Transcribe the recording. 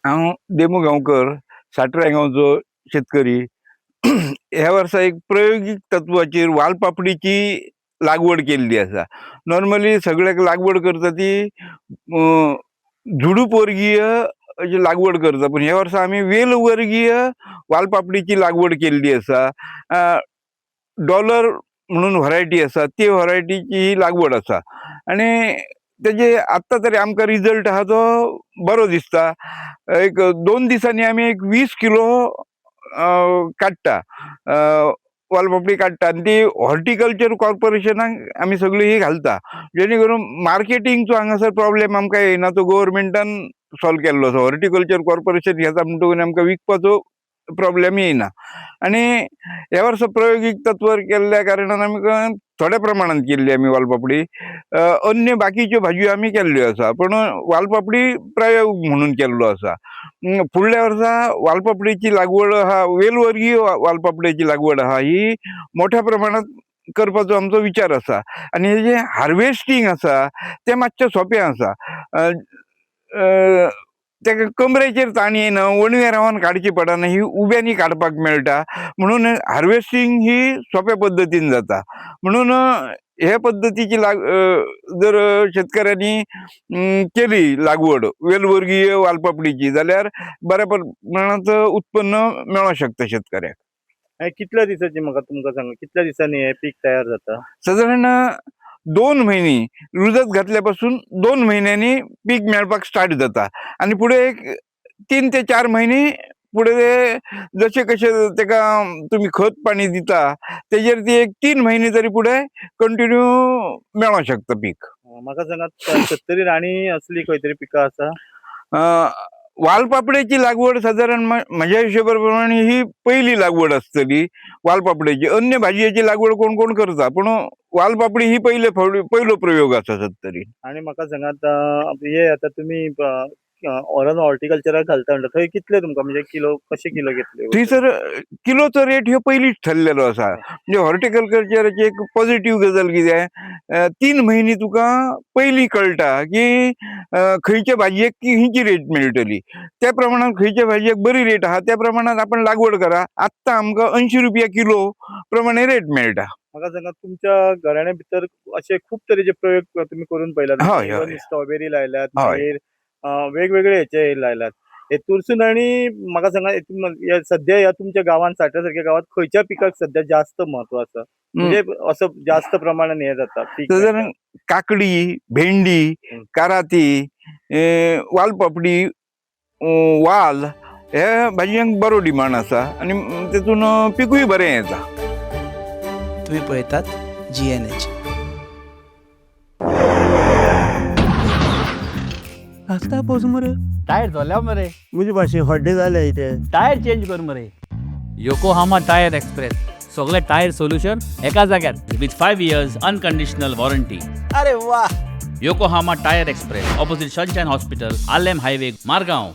हांव देमू गांवकर, साटरा गांवचो शेतकरी. ह्या वर्सा एक प्रयोगीक तत्वाचेर वालपापडीची लागवड केल्ली आसा. नॉर्मली सगळ्याक लागवड करता ती झुडूप वर्गीय अशी लागवड करता, पूण ह्या वर्सा आमी वेल वर्गीय वालपापडीची लागवड केल्ली आसा. डॉलर म्हणून व्हरायटी आसा, ती व्हरायटीची ही लागवड आसा आनी तेजे आत्तां तरी आमकां रिजल्ट आहा तो बरो दिसता. एक 2 दिसांनी आमी एक 20 किलो काडटा, वालपापडी काडटा आनी ती हॉर्टिकल्चर कॉर्पोरेशनाक आमी सगळी ही घालता, जेणे करून मार्केटिंगचो हांगासर प्रॉब्लेम आमकां येयना, तो गोवोरमेंटान सॉल्व केल्लो आसा. हॉर्टिकल्चर कॉर्पोरेशन घेता म्हणटकूच आमकां विकपाचो प्रॉब्लेम येयना. आनी ह्या वर्सा प्रयोगीक तत्वार केल्ल्या कारणान आमकां थोड्या प्रमाणान केल्ली आमी वालपापडी. अन्य बाकीच्यो भाजयो आमी केल्ल्यो आसा, पूण वालपापडी प्रयोग म्हणून केल्लो आसा. फुडल्या वर्सा वालपापडीची लागवड आहा, वेलवर्गीय वालपापडेची लागवड आहा, ही मोठ्या प्रमाणात करपाचो आमचो विचार आसा. आनी हे जें हार्वेस्टींग आसा तें मातशें सोंपें आसा. तेका कमरेचेर ताण येयना, वणवे रावन काडची पडना, ही उब्यांनी काडपाक मेळटा, म्हणून हार्वेस्टींग ही सोंप्या पद्दतीन जाता. म्हणून हे पद्दतीची जर शेतकऱ्यांनी केली लागवड वेलवर्गीय वालपापडीची जाल्यार बऱ्या प्रमाणांत उत्पन्न मेळोंक शकता शेतकऱ्याक. आनी कितल्या दिसाची, म्हाका तुमकां सांगा, कितल्या दिसांनी हे पीक तयार जाता? सादारण 2 म्हयने, रुजत घातल्या पासून 2 म्हयन्यांनी पीक मेळपाक स्टार्ट जाता आनी फुडें एक 3 ते 4 म्हयने फुडें ते जशें कशें तेका तुमी खत पाणी दिता तेजेर ती एक 3 म्हयने तरी फुडें कंटिन्यू मेळोंक शकता पीक. म्हाका सांगात, सत्तरीन आनी असली खंय तरी पिकां आसा? वालपापडेची लागवड सादारण म्हज्या हिशोबा प्रमाणे ही पयली लागवड आसतली वालपापडेची. अन्य भाजयेची लागवड कोण कोण करता, पूण वालपापडी ही पयले फावटी पयलो प्रयोग आसा सत्तरीन. आनी म्हाका सांगात, हे आतां तुमी ऑरन हॉर्टिकल्चराक घालता म्हणटा, थंय कितले तुमकां, म्हणजे किलो कशे किलो घेतले? थंयसर किलोचो रेट ह्यो पयलींच ठरलेलो आसा. म्हणजे हॉर्टिकल्चराची एक पॉझिटिव्ह गजाल कितें, 3 म्हयने तुका पयलीं कळटा की खंयच्या भाजयेक खंयची रेट मेळटली, त्या प्रमाणान खंयच्या भाजयेक बरी रेट आहा त्या प्रमाणान आपण लागवड करा. आत्तां आमकां 80 रुपया किलो प्रमाणे रेट मेळटा. म्हाका सांगा, तुमच्या घराण्या भितर असे खूब तरेचे प्रयोग तुमी करून पळयल्यात, हय, हय. स्ट्रॉबेरी लायल्यात, हय. मागीर वेगवेगळे हेचे लायल्यात, हेतूरसून. आनी म्हाका सांगा, सध्या ह्या तुमच्या गांवांत, साठ्या सारक्या गांवांत खंयच्या पिकाक सध्या जास्त म्हत्व आसा, म्हणजे असो जास्त प्रमाणान हे जाता पीक सादारण मेळटा? काकडी, भेंडी, काराती, वालपापडी, वाल हे भाजयांक बरो डिमांड आसा आनी तेतून पिकूय बरें येता. तुम्ही पळयतात GNH. आसता पोस मरे. टायर जोल्या मरे. म्हजे भाशेन हड्डे जाले इथे. टायर चेंज कर मरे. योकोहामा टायर एक्सप्रेस, सगळे टायर सोल्युशन एका जाग्यार विथ 5 years unconditional warranty. अरे वा. Yokohama tyre express, opposite Sunshine hospital, Arlem highway, Margao.